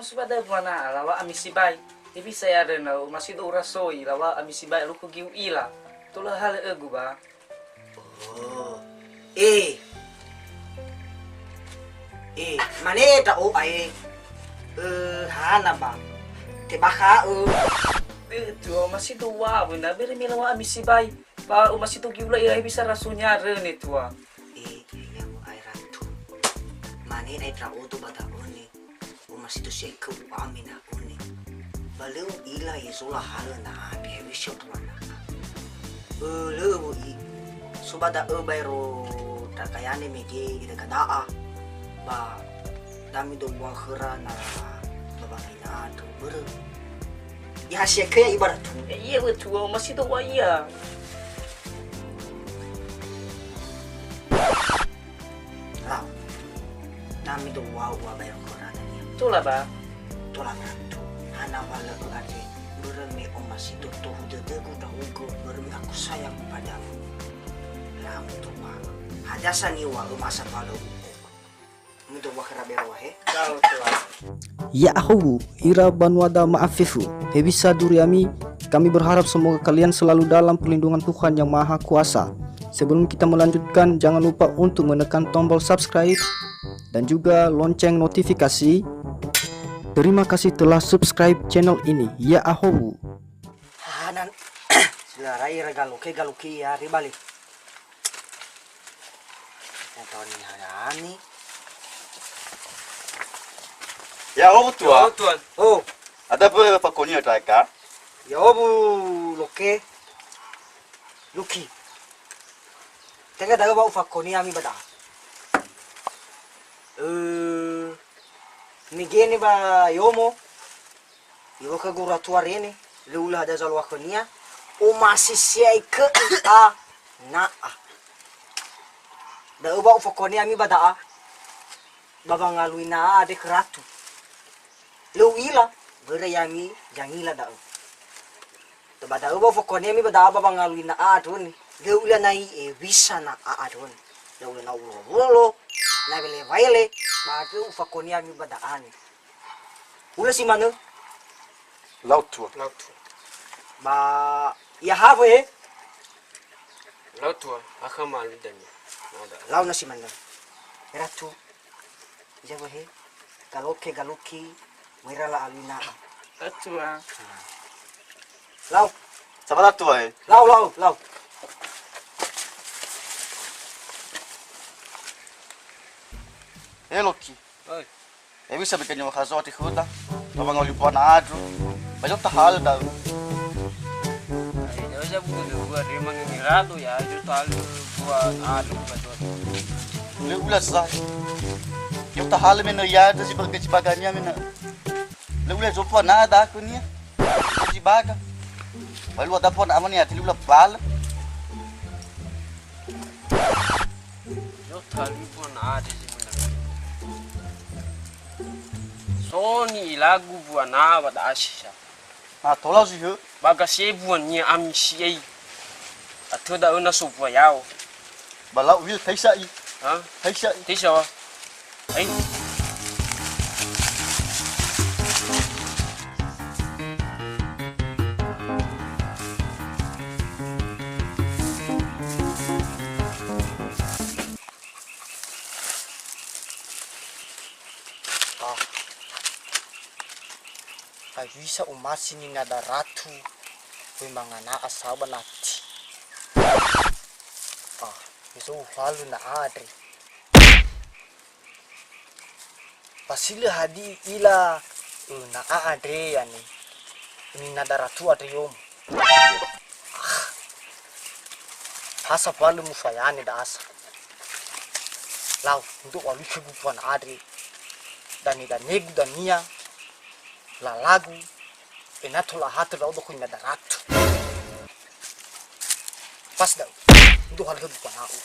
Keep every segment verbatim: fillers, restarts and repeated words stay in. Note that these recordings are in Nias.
Subada buana ala wa ami sibai. Hewisa ya rena, o masido ura soi, la wa ami sibai luku giu ila. Tola hale egu ba. Oh. Eh. Eh, mane ta o ae. Eh, hana ba. Te bakha, eh. Eh, tu o masido wa, benda bere mela wa ami sibai. Ba o masido giu la ila hewisa rasonya rene tua. Eh, ya mo ae ratu. Mane ae tra o to bata one. Omasido si'ai keu ami na one. Ba lö u'ila ye so lahalö na abi hewisa tuana. Ö, lö u'i. So ba da'ö baero takayane mege ira gada'a. Ba dami do ua khöra na ba bangina andrö. Börö. Ya hasia kaya ibarat. Iya, betul. Omasido wa iya. Lau. Nami do wau wa baero khöra dania. Tola ba. Tola ngantu. Hana wa lö andre. Börö me omasido tohu dödögu ndra'ugö. Börö me aku sayang padamu. Lau toba. Hadia sa niŵa'ö masa tola lö uku. Mudo wa khöra bero wa he. Lau tola. Ya ahu, ira banuada ma'afefu. Hewisa duri ami, kami berharap semoga kalian selalu dalam perlindungan Tuhan Yang Maha Kuasa. Sebelum kita melanjutkan, jangan lupa untuk menekan tombol subscribe dan juga lonceng notifikasi. Terima kasih telah subscribe channel ini. Ya ahowu. Hanan. Silarai ira galoke, galoke ya, ribali. Motor ni harani. Ya, oh, tua. Oh, tuan. Oh. Ada apa fakoni ada ka? Ya, oh, bu loke. Luki. Tenga daga ba ufakoni ami bada. Eh, migeni ba yomo. Iŵa'ö khögu ratua rene, lö ulö hadia zalua khönia, omasi si'ai kö ita na'a. Da'ö ba ufakoni ami ba da'a, ba wangalui na'a andre khö ratu. Lö u'ila, börö ya'ami zangila da'ö. Ba da'ö ba ufakoni ami ba da'a ba wangalui na'a andrö ni, lö u'ila na i'ewisa na'a andrö ni. Lö u'ila na ulo-wolo, na wele-wele, ba andrö ufakoni ami ba da'a ni. Ulö si manö? Lau tua. Lau tua. Ba, ya hawe he? Lau tua, akha malu dania. Lau na si manö. Ratu. Ya we he. Galoke, galoki, wera la alina. Lau tua. Lau. Sabar tua he. Lau, lau, lau. Eh, Loki. Oi. Hewisa bekenya wa khazo ati khuta. Ba wangalui buana andrö. Ba yo tahalö da'ö. Ai, da'ö za buku dua, dia mangi ratu ya, yo tahalö buana andrö ba dua. Lö u'ila sa. Yo tahalö me nö ya, da'ö si baga, si bagania me nö. Lö u'ila zo buana da kunia. Si baga. Ba lua da buana amania, ti lö u'ila balö. Yo talui buana andrö si manö. So ni'ilagu buana ba da'a si sa. Na tola zi hö. Ba gase buania ami si'ai. Atö da'ö na so bua yao. Ba lau wil taisa i. Ha? Taisa i. Taisa wa. Ai. Ah. Hewisa omasi ninada ratu, wemanga na'a sa ba nati. Ah, me so uhalö na'a andre. Ba si lö hadi ila, ö, na'a andre yani, ninada ratu andre yomo. Ah. Hasa palu mufayane da asa. Lau, untuk walu khögu buana andre. Dane-danegu dania, lalagu, ena'ö tola hatö ndra'odo khö ninada ratu. Pas da'ö, untuk halö khögu buana'u.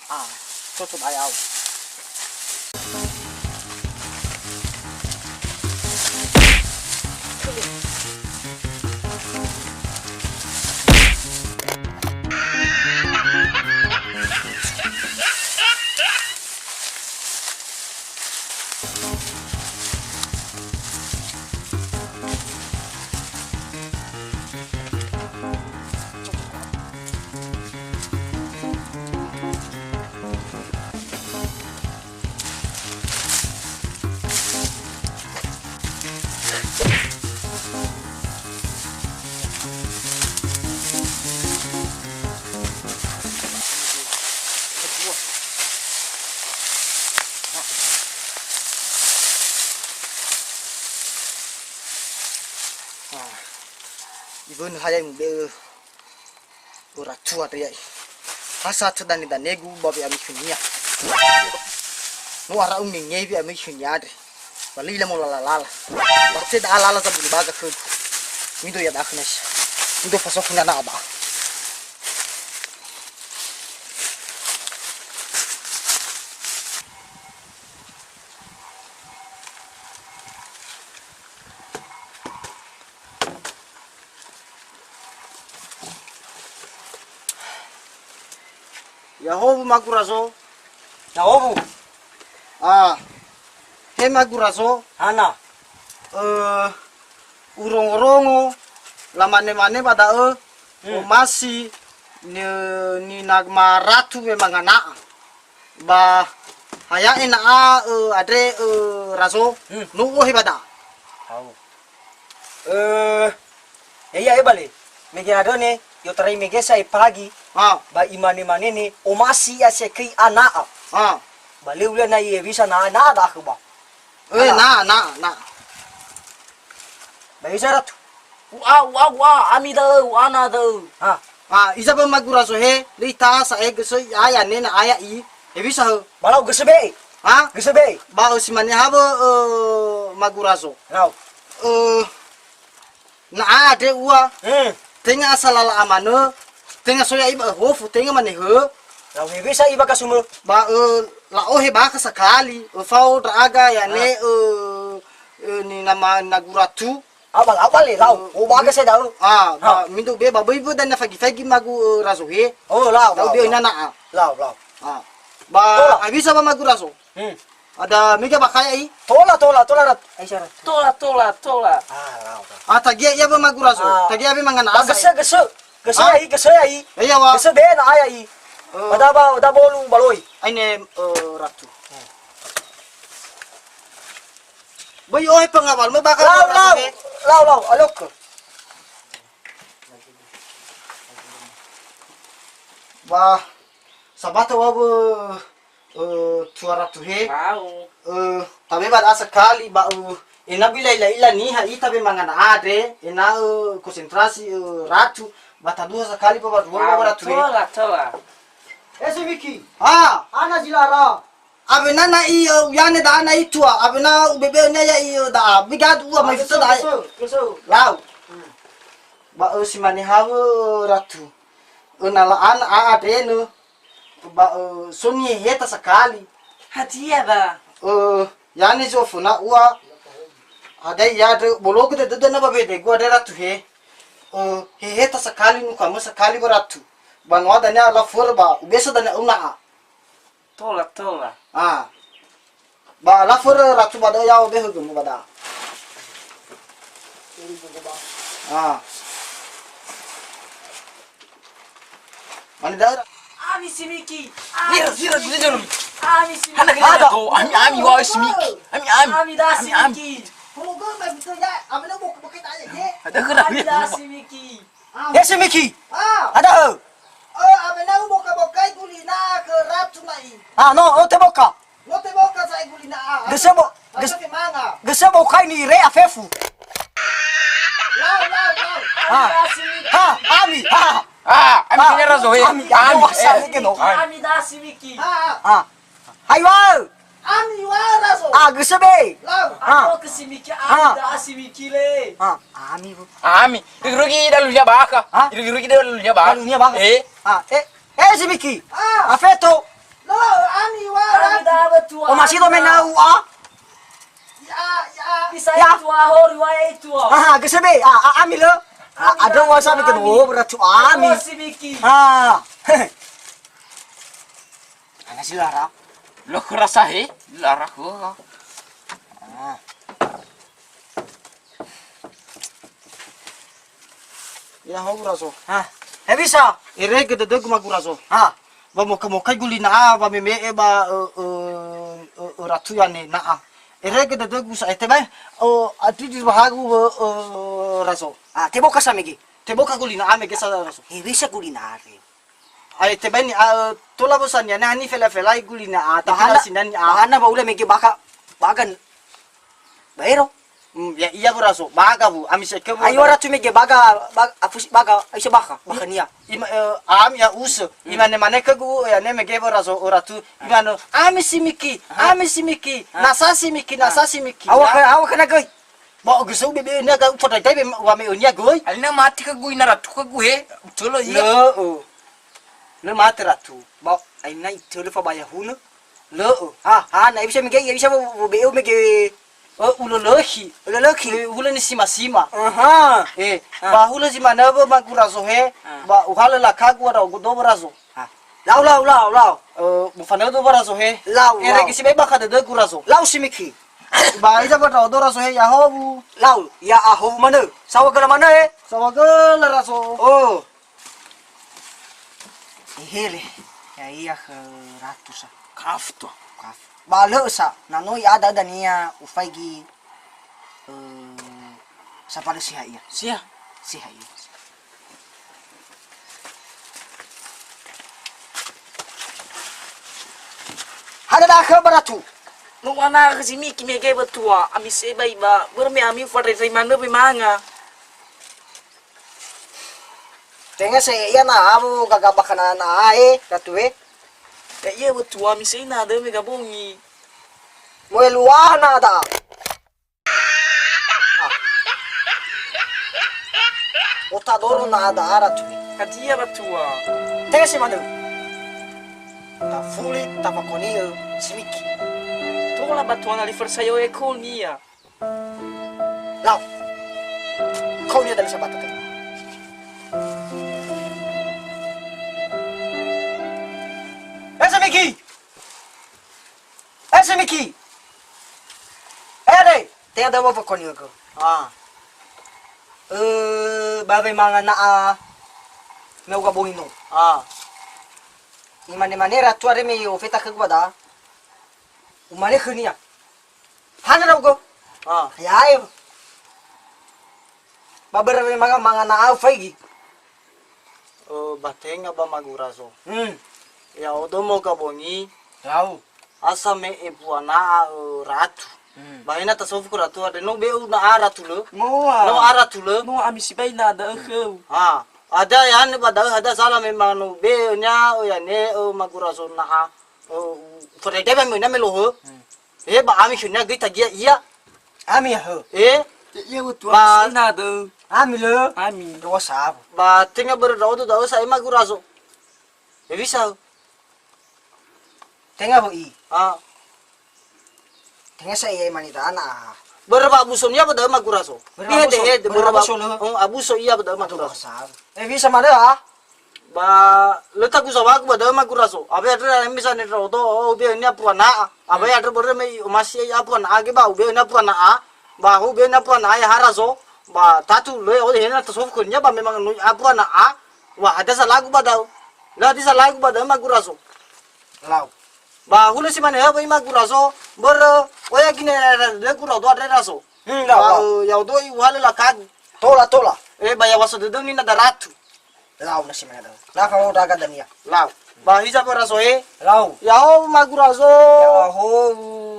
Ah, cocok ayau. Ibönö ha ya'i mube'ö ora tua andre ya'i. Ha sa'atö dane-danegu ba we'amöi khönia. No ara'u ngengewi we'amöi khönia andre. Ba lö ila molala-lala. Ba te da'a lala zabölö baga khögu. Mido ya da'a khönia sa. Mido fasofu nana aba. Ya'ahowu magu Razo. Ya'ahowu. Ah, he magu Razo. Hana. Eh, urongo-rongo, lamane-mane ba da'ö, hmm, omasi, ni-, nina maratu me mangana'a. Ba ha ya'e na'a, eh, andre, eh, Razo, hmm, no u'ohe ba da'a. Hau. Eh, ya, ya, ebale. Mege adone, i'otarai mege sa epagi. Ah. Ba imane-manene, omasi ia sekei ana'a. Ah. Ba lö ulia na ihewisa na'a, na'a da'ö ba. Eh, na'a, na'a, na'a. Ba hewisa Ratu. U'a, u'a, u'a, ami da'ö, u'ana da'ö. Ha. Ah, iza ba magu Razo he, lö ita'a sa'ae gösö i'a ya nena aya i. Hewisa hö. Ba lau gösö be'e. Ha? Gösö be'e. Ba, eh, simane ha wö, eh, magu Razo. Lau. Eh, na'a andre ua. Hmm. Tenga asal lala amanö, tenga so ya'i ba hofu, tenga mane hö. Lau hewisa i bakha sumö. Ba, eh, la'ohe bakha sakali, eh, fao ndra'aga ya ne, eh, eh, nina ma-, nagu Ratu. Abal, abal le, lau. Oh, baga saya da'ö. Ah, ba, mindo be, ba, böi, böi dania fagi-fagi magu, eh, Razo he. Oh, lau, lau, be lau. Ina na'a. Lau, lau. Ah. Ba, tola. Hewisa ba magu Razo. Hmm. Ada mege bakha ya'i? Tola, tola, tola, Rat-, ai, syarat. Tola, tola, tola. Ah, lau, lau. Ah, tagia ia ba magu Razo. Ah. Tagia be mangana'a. Ba, gösö, gösö. Gösö ya'i, gösö ya'i. Iya, wa. Gösö be na'a ya'i. Eh. Ba da ba, da bolu baloi. Aine, eh, Ratu. Hmm. Böi ohe pengawal, me bakha. Lau, lau. Lau, lau, alok. Wah, sabata wa bö, eh, tua Ratu he. Lau. Eh, tabe ba da'a sakali ba, eh, ena'ö bila ila-ila niha ita be mangana'a andre, ena'ö konsentrasi, eh, Ratu, ba taduha sakali ba, ba dua ba Ratu he. Tola, tola. Eh, si Miki. Ah. Ana zilara. Awena na'i, eh, uyane da'a na'i tua, awena ubebe'ö nia ya'i, eh, da'a. Bigadu ua mai fito da'a. Lau. Hmm. Ba, eh, simane ha wö, Ratu. Eh, na la'ana a'a andre nö. Ba, eh, so niheheta sakali. Hadia ba? Eh, yane zoföna ua. Ada ya andre, bologö dödöda na ba bedegu andre Ratu he. Eh, heheta sakali, nukamö sakali ba Ratu. Ba noa dania laföra ba, ubesa dania una'a. Tola, tola. Ah. Ba laföra Ratu ba da'a, ya'o behögömö ba da'a. Ah. Mane da'a. Ami si Miki. Zira, zira, zira, zira. Ami si Miki. Hana kena ada. Ami, ami, wa si Miki. Ami, ami. Ami da'a si Miki. Horogö ba betul ya. Ami na bok-, bok-, ya. Ada kena. Ami da'a si Miki. He si Miki. Ah. Ada, eh. Eh, awena uboka-bokai gulina khö Ratu na'i. Ah, no, oh, teboka. No teboka sa'ae gulina, ah. Gösö bo-, gös-, gösö manga. Gösö bokai ni re afefu. Lau, lau, lau. Ah. Ami da'a si Miki. Ha, ami, ha. Ah, ami, ah, kena Razo he. Ami, ami, eh. Ami, ami da'a si Miki. Ah, ah. Ah. Hai wa. Ami wa Razo. Ah, gösö be. Lau. Ah. Atau ke si Miki, ah, ah, da'a si Miki le. Ah, ami, Bu. Ami. Rugi-rugi dalunia bakha. Ha? Rugi-rugi dalunia bakha. Dalunia bakha. Eh. Ah, eh, eh, si Miki. Ah. Afeto. Lo, ami wa. Ami da'a betua. O masido menau, ah. Ya, ya. Bisa ya. Itu ahori wa itu. Ah, gösö be. Ah, ah, ami le. Ah, ami ada da'a wa sa betul. Ami. Oh, berarti ami. Atau si Miki. Ah. Ana si lara. Lo kerasa he, lara ko. Ah. Ina ho Razo. Ha. He bisa. Ere gödödögu magu Razo. Ha. Ba moka-mokai gulina a, ba meme'e ba, eh, eh, eh, eh, Ratu yane na'a. Ere gödödögu sa'ae tebai. Oh, ati di bahagu, eh, eh, Razo. Ah, teboka sa mege. Teboka gulina a mege sa Razo. He bisa gulina a re. Ae tebai ni, a, tola bosa niha, niha nifela-felai gulina, a, tapi bahana, la sinani, a. Bahana ba ula mege baka, bagan. Baero. Hmm, ya iya, Bu Razo, baga, Bu, ami seke, Bu. Ayo, Ratu, mege baga, ba-, afusi baga, aisyah bakha, bakhania. Ima, eh, ami ya use. Hmm. Imane-mane khögu, ya ne mege, Bu Razo, o Ratu. Imane, ami si miki, ah, ami si miki, ah, nasa si miki, ah, nasa si miki. Awa, ya. Khe-, awa khöna göi. Ba, göi sa'u bebe nia ga ufatai-tai be wa me nia göi. Alina mati khögu, ina Ratu khögu he, utölö ia. Lö, oh. Lö mate Ratu. Ba, aina itölö fa ba yahunö. Lö'ö. Ha, ha, na bisa mege, ya bisa wo, wo be'eu mege. Ö, ulölökhi. Ulölökhi. Ö, hulö ni sima-sima. Aha. Eh, ah, ba hulö zi manö wö magu Razo he, ah, ba uhalö lakagu ada ogodo wö Razo. Ah. Lau, lau, lau, lau. Ö, mufanödo wö Razo he. Lau, lau. Erege sibai bakha dödögu Razo. Lau simiki. Ba iza wö ndra'odo Razo he, ya'ahowu. Lau, ya'ahowu manö. Sawa göla manö, eh? Sawa göla Razo. Oh. Ehele, ya'ia khö Ratu sa. Kafu tua. Kafu. Ba lö'ö sa, na no i'ada dania ufaigi, eh, sambali siha ia. Siha. Siha ia. Hana dakhö ba Ratu. No ana khö simiki mege wö tua, ami sebai ba, börö me ami ufatai-tai manö wemanga. Tenga se ia na awo gaga bakha na, na ae, Ratu e. Ya ia wö tua, misei na döme gabongi. Moe luaha na ada. Ah. Ota doro na ada, Ratu e. Kadia, Batua? Tenga se manö. Tafuli, tafakoni'ö, simiki. Tola, Batua, na li fersaya'ö ekonia. Lau. Kau ni ada bisa batuk. Eh, Semiki! Eh, Semiki! Eh, deh! Te ada apa kau ni aku? Ah. Eh, babe manga na'a. Meu gabongi no. Ah. Imane-mane Ratu are me ofeta khögu ba da. Umane khönia. Hana ndra'ugö. Ah. Ya'e. Ba börö me manga, manga na'a ufaigi. Oh, ba tenga ba magu Razo. Hmm. Ya'odo mo gabongi. Lau. Asa me epua na'a, eh, Ratu. Hmm. Ba hena tasofu khö Ratu, andre no be'u na'a Ratu lö. Moa. No a Ratu lö. Moa ami sibai na da'ö khöu. Ha. Ada ya ne ba da'ö, ada sala memang no be'u nia, oh, ya ne, oh, magu Razo na'a. Oh, ufatai-tai ba me na me lohö. Hmm. Eh, ba ami khönia göi tagia ia. Ami ya hö. Eh? Ia wö tua. Ba ina dö. Ami lö. Ami. Dosa. Ba tenga börö ndra'odo da'ö sa'ae magu Razo. Ya bisa. Tenga wö i. Ah. Tenga sa'ae manita ana. Börö ba abuso nia ba da'ö magu Razo. Börö ba abuso. Hede, hede, börö ba abuso lö. Oh, abuso ia ba da'ö magu Razo. Dosa. Eh, bisa manö, ah. Ba lö tagu zawagu ba da'ö magu Razo. Abe andre misalnya ndra'odo, oh, ube'e nia pua na'a. Abe andre börö me i omasi ei a pua na'a ge ba ube'e nia pua na'a. Ba ube'e nia pua na'a ya ha Razo. Ba tatu lö, oh, hena tasofu khönia ba memang no i a pua na'a. Wa ada salagu ba da'ö. La ada salagu ba da'ö magu Razo. Lau. Ba hulö si mane ha ba i magu Razo. Börö, oya gine lö gu Razo andre Razo. Hmm, lau, ba, lau. Eh, ya'odo i uhalö lakagu. Tola, tola. Eh, ba ya'owasa dödöu ni na da Ratu. Lau na si mane da. Na fa mo daga dania. Lau. Ba hiza ba Razo e. Lau. Ya'o magu Razo. Ya'o.